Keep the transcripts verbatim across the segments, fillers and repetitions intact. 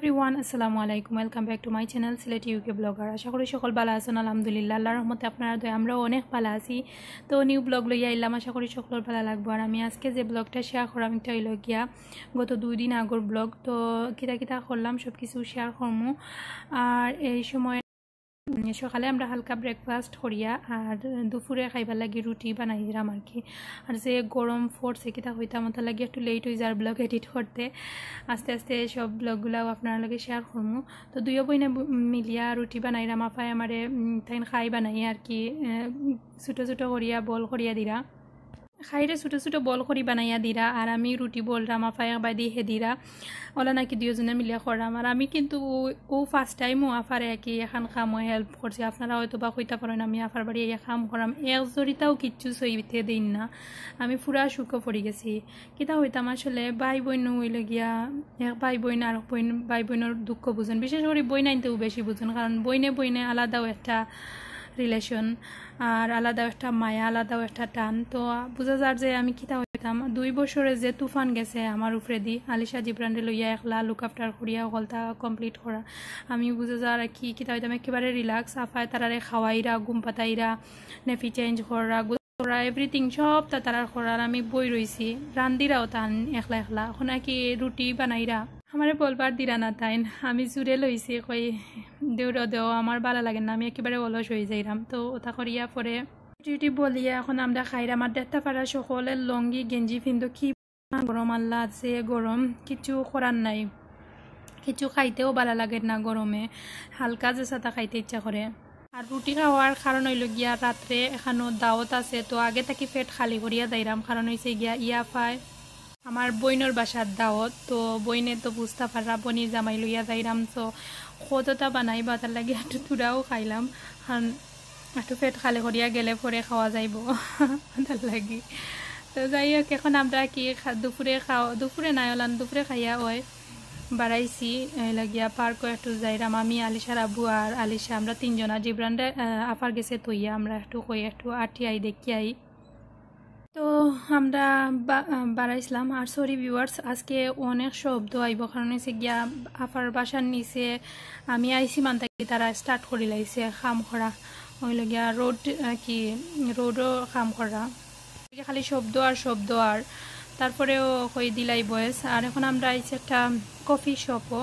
Everyone, আসসালামু আলাইকুম। Welcome back to my channel Sylheti UK blogger. আশা করি সকল ভালা আছইন। আলহামদুলিল্লাহ, আল্লাহর রহমতে আপনারা দোয়ায় আমরাও অনেক ভালা আছি। তো নিউ ব্লগ লইয়া আইলাম, আশা করি সকলর ভালা লাগবো। আর আমি আজকে যে ব্লগটা শেয়ার করাম, এটা অইলো গিয়া গত দুই দিন আগর ব্লগ। তো কিতা কিতা করলাম সব কিছু শেয়ার করমু। আর এই সময়, উম, সকালে আমরা হালকা ব্রেকফাস্ট করিয়া আর দুপুরে খাইবার লাগি রুটি বানাইরাম আর কি। আর যে গরম পড়ছে, কিতা কইতাম, ওটার লাগি একটু লেট অই যার ব্লগ এডিট করতে। আস্তে আস্তে সব ব্লগগুলাও আপনার লগে শেয়ার করমু। তো দুইও বইনে ব-, মিলিয়া রুটি বানাইরাম। আফায় আমারে, উম, তাইন খাই বানাই আর কি, আহ, ছোটো ছোটো করিয়া বল করিয়া দিরা। খাইরে ছোটো ছোটো বল করি বানাইয়া দিরা, আর আমি রুটি বলরাম, আফায় এক বায়দি হে দিরা। ওলা নাকি দুইওজনে মিলিয়া কররাম। আর আমি কিন্তু ও, ও ফার্স্ট টাইমও আফারে আর কি এখান কামো হেল্প করছি। আপনারা হয়তো বা কইতা পারইন, আমি আফার বাড়ি আইয়া কাম কররাম, এক জরিতাও কিচ্ছু সইতে দিন না। আমি পুরা শোকে পড়ি গেছি। কিতা কইতাম আসলে, ভাই বইন অইলো গিয়া, এক ভাই বইন আর এক বইন, ভাই বইনর দুঃখ বুঝইন। বিশেষ করি বইনাইন্তেউ বেশি বুঝইন, কারণ বইনে বইনে আলাদাও একটা রিলেশন, আর আলাদাও একটা মায়া, আলাদাও একটা টান। তো বুঝা যার যে আমি কিতা কইতাম, দুই বছরে যে তুফান গেছে আমার উপরেদি, আলিশা জিবরানরে লইয়া একলা লুক আফটার করিয়া হকলতা কমপ্লিট করা। আমি বুঝা যার কি কিতা কইতাম, একেবারে রিল্যাক্স। আফায় তারারে খাওয়াইরা, ঘুম পাতাইরা, নেপি চেঞ্জ করা, ওরা এভরিথিং সবতা তারার করার, আমি বই রইছি, রান্দিরাও তান একলা একলা। এখন আর কি রুটি বানাইরা, আমারে বলবার দিরা না তাইন, আমি জুরে লইছি, কই, "দেও রে দেও, আমার ভালা লাগে না, আমি একেবারে অলস অই যাইরাম।" তো ওটা করিয়া পরে রুটি রুটি বলিয়া এখন আমরা খাইরাম। আর দেখতা পারা সকলের লুঙ্গি গেঞ্জি পিন্দো, কি গরম আল্লাহ আছে, গরম, কিছু করার নাই, কিছু খাইতেও ভালা লাগে না গরমে, হালকা যে সাতা খাইতে ইচ্ছা করে। আর রুটি খাওয়ার কারণ অইলো গিয়া রাত্রে এখানো দাওয়াত আছে, তো আগে থাকি পেট খালি করিয়া যাইরাম, কারণ অইছে গিয়া ইয়াফায় আমার বইনর বাসার দাওয়াত। তো বইনে তো বুঝতা পাররা, বইনর জামাই লইয়া যাইরাম, তো কততা বানাইবা, তার লাগি একটু থুড়াও খাইলাম, কারণ একটু পেট খালি করিয়া গেলে পরে খাওয়া যাইবো, তার লাগি। তো যাই হোক, এখন আমরা কি খা-, দুপুরে খাওয়া, দুপুরে নাই ওলান, দুপুরে খাইয়া ওই বাড়াইছি, এই লাগিয়া পার্কও একটু যাইরাম। আমি, আলিশার আব্বু আর আলিশা, আমরা তিনজন। আর জিবরানরে, আহ, আফার গেছে থইয়া আমরা একটু কই একটু আটি আই, দেখি আই। তো আমরা বা-, আহ, বাড়াইছিলাম। আর সরি ভিউয়ার্স, আজকে অনেক শব্দ আইবো, কারণ হইছে গিয়া আফার বাসার নিচে আমি আইছি মান থাকি তারা স্টার্ট করি লাইছে কাম করা, অইলো গিয়া রোড, আহ, কি রোডও কাম করা। এই যে খালি শব্দ আর শব্দ আর, তারপরেও কই দিলাই বয়েস। আর এখন আমরা আইছি একটা কফি শপও,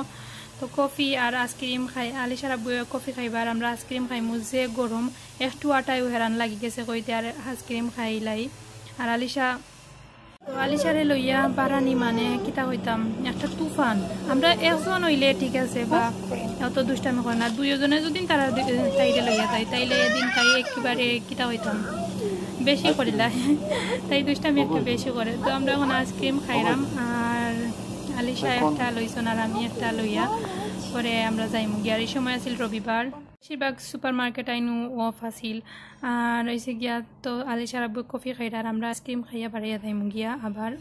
তো কফি আর আইসক্রিম খাই, আলিশার আব্বু কফি খাইবা আর আমরা আইসক্রিম খাইমু। যে গরম, একটু আটায়ও হেরান লাগি গেছে কইতে, আর আইসক্রিম খাইলাই। আর আলিশা, তো আলিশারে লইয়া বারানি মানে কিতা কইতাম, একটা তুফান। আমরা একজন অইলে ঠিক আছে, বা অত দুষ্টামি করে না, দুইজনে যদি তারা দুই-, তাইরে লইয়া যাই, তাইলে এদিন তাই একেবারে কিতা কইতাম, বেশি করিলা। তাই দুষ্টামি একটু বেশি করে। তো আমরা এখন আইসক্রিম খাইলাম, আর আলিশা একটা লইছন আর আমি একটা লইয়া পরে আমরা যাইমু গিয়া। আর এই সময় আছিল রবিবার, বেশিরভাগ সুপার মার্কেট আইনু অফ আছিল। আর হইছে গিয়া তো আলিশার আব্বু কফি খাইরা আর আমরা আইসক্রিম খাইয়া বাড়াইয়া যাইমু গিয়া আবার।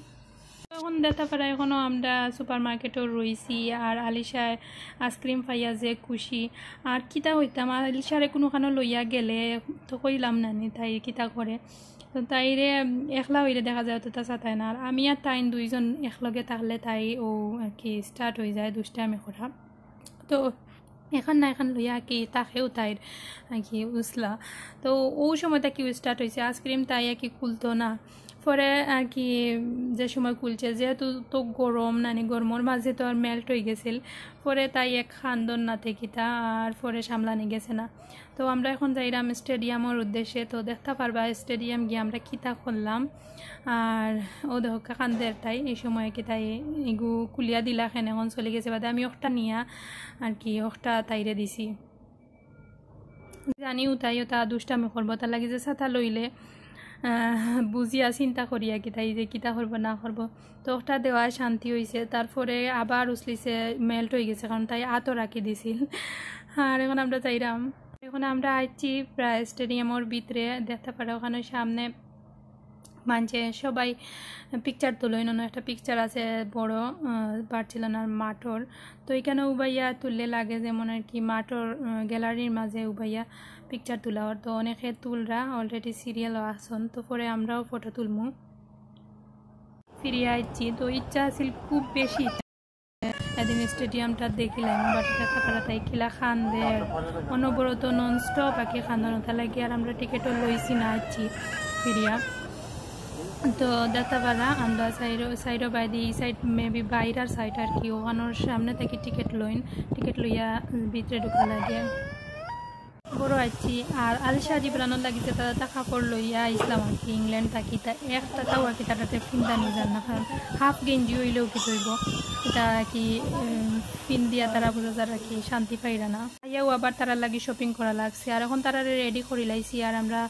তো এখন দেখতা পারা এখনো আমরা সুপার মার্কেটও রইছি, আর আলিশায় আইসক্রিম পাইয়া যে খুশি। আর কিতা কইতাম, আলিশারে কুনুখানো লইয়া গেলে তো কইলাম না নি তাই কিতা করে, তো তাইরে একলা অইলে দেখা যায় অতটা সাতায় না। আর আমি আর তাইন দুইজন একলগে থাকলে তাই ও আর কি স্টার্ট অই যায় দুষ্টামি করা। তো এখান না এখান লইয়া আর কি তাকেও তাইর আর কি উসলা। তো ও সময় তাকি স্টার্ট হইছে, আইসক্রিম তাই আর কি খুলতো না। পরে আর কি যে সময় খুলছে, যেহেতু তো গরম নানি, গরমর মাঝে তো আর মেল্ট হয়ে গেছিল, পরে তাই এক খান্দন না থাকিতা আর পরে সামলানি গেছে না। তো আমরা এখন যাইরাম স্টেডিয়ামর উদ্দেশ্যে। তো দেখতা পারবা স্টেডিয়াম গিয়া আমরা কিতা করলাম। আর ও দেখো কান্দের তাই, এই সময় কি তাই এগু খুলিয়া দিলা, খেন এখন চলে গেছে বাদে আমি ওখটা নিয়া আর কি ওখটা তাইরে দিছি। জানিও তাই ওটা দুষ্টামি করবো, তার লাগি যে ছাতা লইলে, আহ, বুঝিয়া চিন্তা করিয়া কি তাই যে কিতা করবো না করবো। তো ওটা দেওয়ায় শান্তি হইছে, তারপরে আবার উছলিছে, মেল্ট হয়ে গেছে, কারণ তাই আতো রাখি দিছিল। আর এখন আমরা যাইরাম, এখন আমরা আইছি প্রায় স্টেডিয়ামর ভিতরে, দেখতে পারো ওখানে সামনে মানছে সবাই পিকচার তুলইন। অন্য একটা পিকচার আছে বড়, আহ, বার্সেলোনার মাঠর। তো এখানে উবাইয়া তুললে লাগে যেমন আর কি মাঠর, আহ, গ্যালারির মাঝে উবাইয়া পিকচার তুলা অর। তো অনেকে তুলরা, অলরেডি সিরিয়ালও আসন। তো পরে আমরাও ফটো তুলমু। ফিরিয়া আইছি, তো ইচ্ছা আছিল খুব বেশি এদিন স্টেডিয়ামটা দেখিলাম, but দেখা পারা তাই কিলা কান্দের, অনবরত নন স্টপ আর কি কান্দন, তার লাগি আর আমরা টিকিটও লইছি না, আইছি ফিরিয়া। তো দেখা পারা আমরা সাইডো সাইডো বাইদি, এই সাইড মেবি বাইরের সাইড আর কি, ওখানোর সামনে থাকি টিকিট লইন, টিকিট লইয়া ভিতরে ঢুকা লাগে। বড় আইছি। আর আলিশা জিবরানোর লাগি যেতা যেতা কাপড় লইয়া আইছলাম আর কি ইংল্যান্ড থাকি, তা একটা তাও আর কি তারাতে ফিন্দা নিয়ে যান না, কারণ হাফ গেঞ্জি হইলেও কি হইব, এটা আর কি উম, ফিন্দিয়া তারা বুঝা যার আর কি শান্তি পাইরা না। আইয়াও আবার তারার লাগি শপিং করা লাগছে। আর এখন তারারে রেডি করি লাইছি, আর আমরা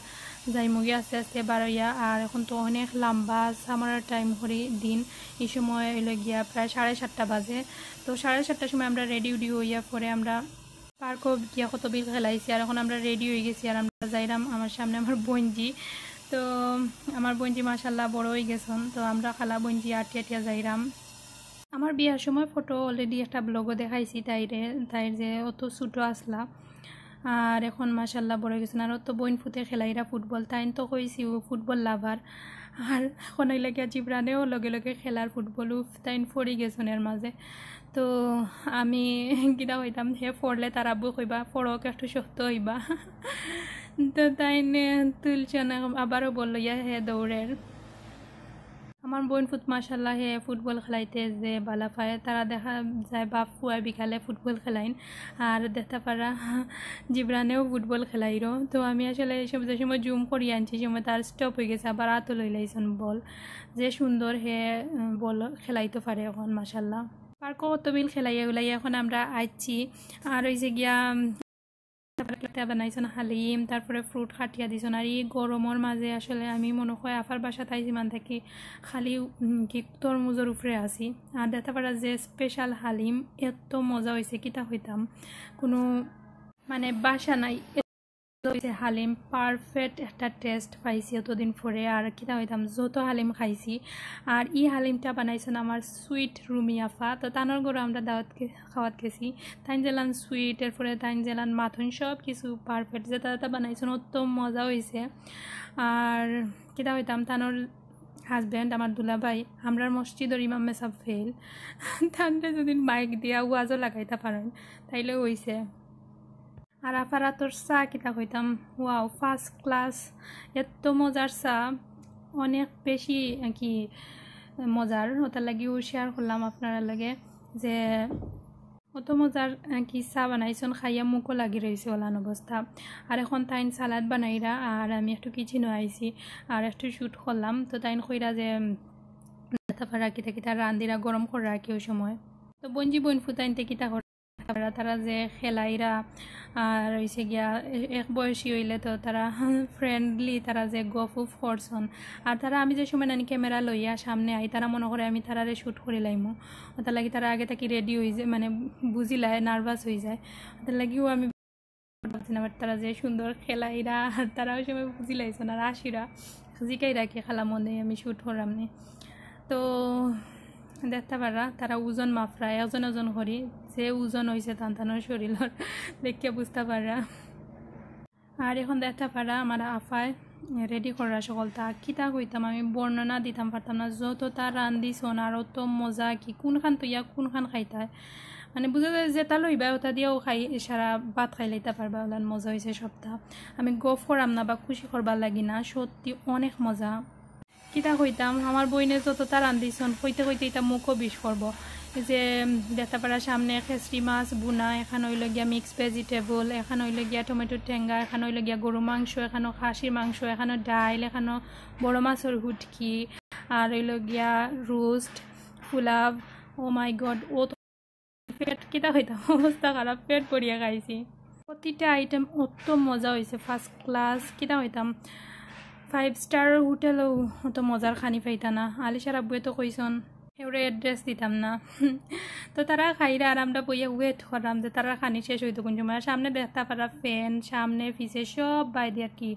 যাইমুগি আস্তে আস্তে বারইয়া। আর এখন তো অনেক লম্বা সামার টাইম করি দিন, এই সময় হইল গিয়া প্রায় সাড়ে সাতটা বাজে। তো সাড়ে সাতটার সময় আমরা রেডি উডি হইয়া পরে আমরা পার্কও গিয়া কত বিল খেলাইছি। আর এখন আমরা রেডি হয়ে গেছি, আর আমরা যাইরাম। আমার সামনে আমার বইনজি, তো আমার বইনজি মাশাল্লাহ বড় হয়ে গেছন, তো আমরা খালা বইনজি আটিয়া আটিয়া যাইরাম। আমার বিয়ার সময় ফটো অলরেডি একটা ব্লগও দেখাইছি তাইরে, তাইর যে অত ছোটো আসলা, আর এখন মাশাল্লাহ বড় হয়ে গেছন। আর অত বইন ফুতে খেলাইরা ফুটবল, তাইন তো কইছি ও ফুটবল লাভার। আর এখন ওই লাগে জিবরানেও লগে লগে খেলার ফুটবল, উফ, তাইন পড়ি গেছন এর মাঝে। তো আমি কিতা কইতাম, হে পড়লে তার আব্বু কইবা, "পড়ক, একটু শক্ত হইবা।" তো তাইন তুলছন, আবারও বলল ইয়া হে দৌড়ের। আমার বইন ফুত মাশাল্লাহ হে ফুটবল খেলাইতে যে বালা পায়, তারা দেখা যায় বাপ ফুয়া বিকালে ফুটবল খেলাইন, আর দেখা পারা জিবরানেও ফুটবল খেলাইরো। তো আমি আসলে এই সব যে সময় জুম করি আনছি, সময় তার স্টপ হয়ে গেছে, আবার আতো লইলাইছন বল। যে সুন্দর হে উম, বল খেলাইতে পারে এখন মাশাল্লাহ। পার্কও কত বিল খেলাইয়া উলাইয়া এখন আমরা আইছি। আর ওই যে গিয়া উম, বানাইছন হালিম, তারপরে ফ্রুট কাটিয়া দিছন। আর এই গরমর মাঝে আসলে আমি মনে হয় আফার বাসাত আইছি মান থাকি খালি উম, কি তরমুজর উপরে আছি। আর দেখা পারা যে স্পেশাল হালিম, এত মজা হয়েছে, কিতা হইতাম, কোনো মানে বাসা নাই। হইছে হালিম, পারফেক্ট একটা টেস্ট পাইছি অতদিন পরে। আর কিতা হইতাম, যত হালিম খাইছি। আর এই হালিমটা বানাইছন আমার সুইট রুমি আফা। তো তানর ঘরো আমরা দাওয়াত গে-, খাওয়াত গেছি। তাইন যেলান সুইট, এরপরে তাইন যেলান মাথন, সব কিছু পারফেক্ট। যেটা যেটা বানাইছন অত মজা হইছে। আর কিতা হইতাম, তানর হাজব্যান্ড, আমার দুলাভাই, আমরার মসজিদর ইমাম মেসাব ফেল। তানরে যদি মাইক দিয়া ওয়াজও লাগাইতা পারেন, তাইলে হইছে। আর আফার আতর চা কিতা কইতাম, ওয়াও, ফার্স্ট ক্লাস, এত মজার চা, অনেক বেশি আর কি মজার। ওটার লাগিও শেয়ার করলাম আপনারা লগে যে অত মজার আর কি চা বানাইছন, খাইয়া মুখও লাগি রইছে ওলান অবস্থা। আর এখন তাইন সালাদ বানাইরা, আর আমি একটু কিচেনও আইছি, আর একটু শ্যুট করলাম। তো তাইন কইরা যে উম, তারপর কিতা কিতা রান্দিরা গরম করে রাখি ওই সময়। তো বইনজি বইন ফুতাইনতে কিতা করে তারা, তারা যে খেলাইরা, আর হইছে গিয়া এ-, এক বয়সী হইলে তো তারা ফ্রেন্ডলি, তারা যে গফ উফ করছন। আর তারা আমি যে সময় নানি ক্যামেরা লইয়া সামনে আই, তারা মনে করে আমি তারারে শ্যুট করি লাইমু। ওটার লাগি তারা আগে থাকি রেডি হয়ে যায়, মানে বুঝিলায়, নার্ভাস হয়ে যায়। ওটার লাগিও আমি ভাবছি না, but তারা যে সুন্দর খেলাইরা, আর তারা ওই সময় বুঝিলাইছন। আর আশিরা জিকাইরা কি খালা মনে আমি শ্যুট করলাম নি। তো দেখতে পাররা, তারা ওজন মাফরা, ওজন ওজন করি, যে ওজন হইছে তান তানোর শরীরর, দেখিয়া বুঝতে পাররা। আর এখন দেখতে পাররা, আমার আফায় রেডি করা সকলতা। কিতা কইতাম, আমি বর্ণনা দিতাম পারতাম না। যততা রান্দিছন, আর অত মজা কি, কোনখান তইয়া কোনখান খাইতায়, মানে বুঝা যায় যেটা লইবা ওটা দিয়াও খাই, সারা ভাত খাইলাইতা পারবা, ওলান মজা হইছে সবটা। আমি গফ করাম না বা খুশি করবার লাগি না, সত্যি অনেক মজা। কিতা কইতাম, আমার বইনে যততা রান্দিছন, কইতে কইতে এটা মুখও বিষ করবো। এই যে, উম, দেখতে পারা সামনে খেসরি মাছ ভুনা, এখান হইল গিয়া মিক্স ভেজিটেবল, এখান হইল গিয়া টমেটোর টেঙ্গা, এখান হইল গিয়া গরু মাংস, এখানো খাসির মাংস, এখানো ডাইল, এখানো বড় মাছর হুটকি, আর হইল গিয়া রোস্ট, পোলাও। ও মাই গড, ও তো পেট কিতা কইতাম, অবস্থা খারাপ, পেট ভরিয়া খাইছি। প্রতিটা আইটেম অত মজা হইছে, ফার্স্ট ক্লাস। কিতা কইতাম, ফাইভ স্টার হোটেলও অত মজার খানি পাইতা না। আলিশার আব্বুয়ে তো কইছন, এবারে অ্যাড্রেস দিতাম না। তো তারা খাইরা আর আমরা বইয়া ওয়েট করলাম যে তারা খানি শেষ হইতো কোন সময়। আর সামনে দেখতে পারা ফ্যান, সামনে পিছে সব বাইরে আর কি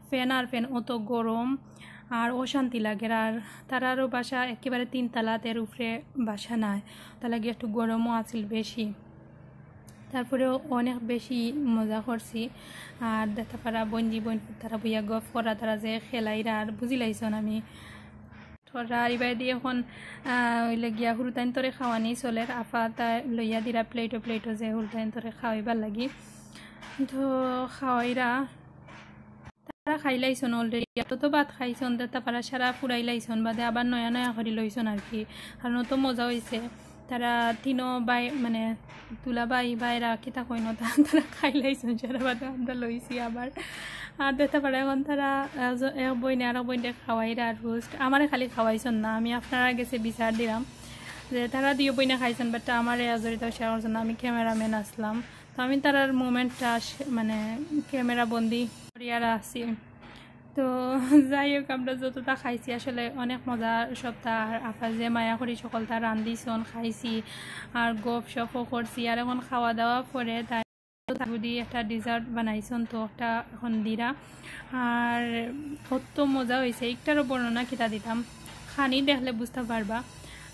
ফ্যান আর ফ্যান, অত গরম আর অশান্তি লাগে। আর তারারও বাসা একেবারে তিনতলাত, এর উপরে বাসা নাই, তার লাগি একটু গরমও আছিল বেশি। তারপরেও অনেক বেশি মজা করছি। আর দেখতে পারা বইনজি বইন তারা বইয়া গফ করা, তারা যে খেলাইরা আর বুঝিলাইছন আমি করা। আর ইবায়দি এখন, আহ, অইলে গিয়া হুরুতাইন্তরে খাওয়ানি চলের, আফা তা লইয়া দিরা প্লেটো প্লেটো যে হুরুতাইন্তরে খাওয়াইবার লাগি। তো খাওয়াইরা, তারা খাইলাইছন already, তো তো ভাত খাইছন, তা তারা সারা ফুরাইলাইছন, বাদে আবার নয়া নয়া করি লইছন আর কি। কারণ অত মজা অইছে। তারা তিনো ভাই, মানে, দুলাভাই, ভাইরা, কিতা কইন তা, তারা খাইলাইছন সারা, বাদে আমরা লইছি আবার। আর দেখতা পারা এখন তারা, আহ, জ-, এক বইনে আরক বইনরে খাওয়াইরা আর রোস্ট। আমারে খালি খাওয়াইছন না, আমি আপনারার গেছে বিচার দিলাম যে তারা দুইও বইনে খাইছন, but আমারে আজরিতাও শেয়ার করছন না, আমি ক্যামেরাম্যান আছলাম। তো আমি তারার মুভমেন্টটা, মানে, ক্যামেরা বন্দি করিয়া রাখছি। তো যাই হোক, আমরা যতটা খাইছি আসলে অনেক মজা সবটা। আর আফা যে মায়া করি সকলতা রান্ধিছন, খাইছি, আর গপ সপও করছি। আর এখন খাওয়া দাওয়া পরে তাই যদি একটা ডেজার্ট বানাইছন, তো একটা এখন দিরা। আর কত মজা অইছে, একটারও বর্ণনা কিতা দিতাম, খানি দেখলে বুঝতা পারবা।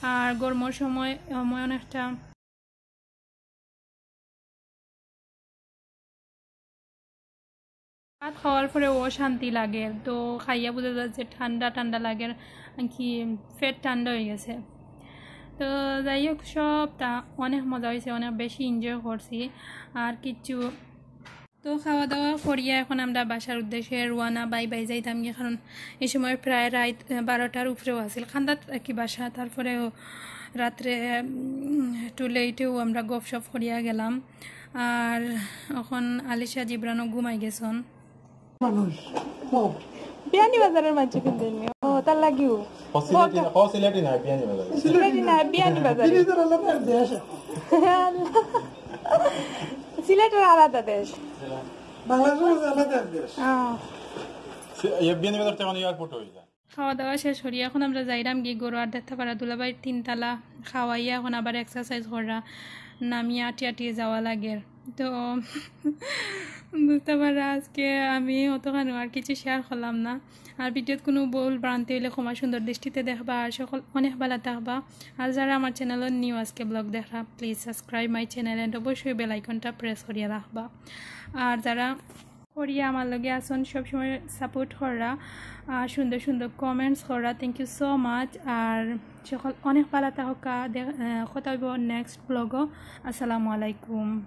আর গরমর সময়, সময় অনেকটা ভাত খাওয়ার পরে অশান্তি লাগে, তো খাইয়া বুঝা যায় যে ঠান্ডা ঠান্ডা লাগে, আর কি পেট ঠান্ডা অই গেছে। তো যাই হোক, সবটা অনেক মজা অইছে, অনেক বেশি এনজয় করছি। আর কিচ্ছু, তো খাওয়া দাওয়া করিয়া এখন আমরা বাসার উদ্দেশ্যে রওয়ানা, বাই বাই যাইতাম গিয়া, কারণ এই সময় প্রায় রাইত, আহ, বারোটার উপরেও আছিল, কান্দাত আর কি বাসা। তারপরেও রাত্রে, উম, একটু লেটেও আমরা গপ সপ করিয়া গেলাম। আর এখন আলিশা জিবরানও ঘুমাই গেছন। মানুষ, ও। বিয়ানীবাজারর মানষে কিনতে নি। ও, তার লাগিও। ও, সিলেটি না, ও, সিলেটি না, বিয়ানীবাজার। সিলেটি না, বিয়ানীবাজার। সিলেটের আলাদা দেশ এখন। সিলেটের আলাদা দেশ। বাংলাদেশের আলাদা দেশ। হ্যাঁ। সে, এ, বিয়ানীবাজার তো এখন এয়ারপোর্ট অই যায়। খাওয়া দাওয়া শেষ করি এখন আমরা যাইরাম গি গরু আর দেখতা পারা দুলাভাইর তিনতলা খাওয়াইয়া এখন আবার এক্সারসাইজ করা, নামিয়া আটি আটি যাওয়া লাগে। তো বুঝতা পারা আজকে আমি অতখানো আর কিছু শেয়ার করলাম না। আর ভিডিওত কোনো ভুল ভ্রান্তি অইলে ক্ষমা সুন্দর দৃষ্টিতে দেখবা। আর সকল অনেক ভালা থাকবা। আর যারা আমার চ্যানেলর নিউ আজকে ব্লগ দেখরা, please subscribe my channel and অবশ্যই বেল আইকনটা প্রেস করিয়া রাখবা। আর যারা করিয়া আমার লগে আছন, সবসময় সাপোর্ট কররা, আর সুন্দর সুন্দর কমেন্টস কররা, thank you so much। আর সকল অনেক ভালা থাকউক্কা, দে-, আহ, কথা অইবো নেক্সট ব্লগো। আসসালামু আলাইকুম।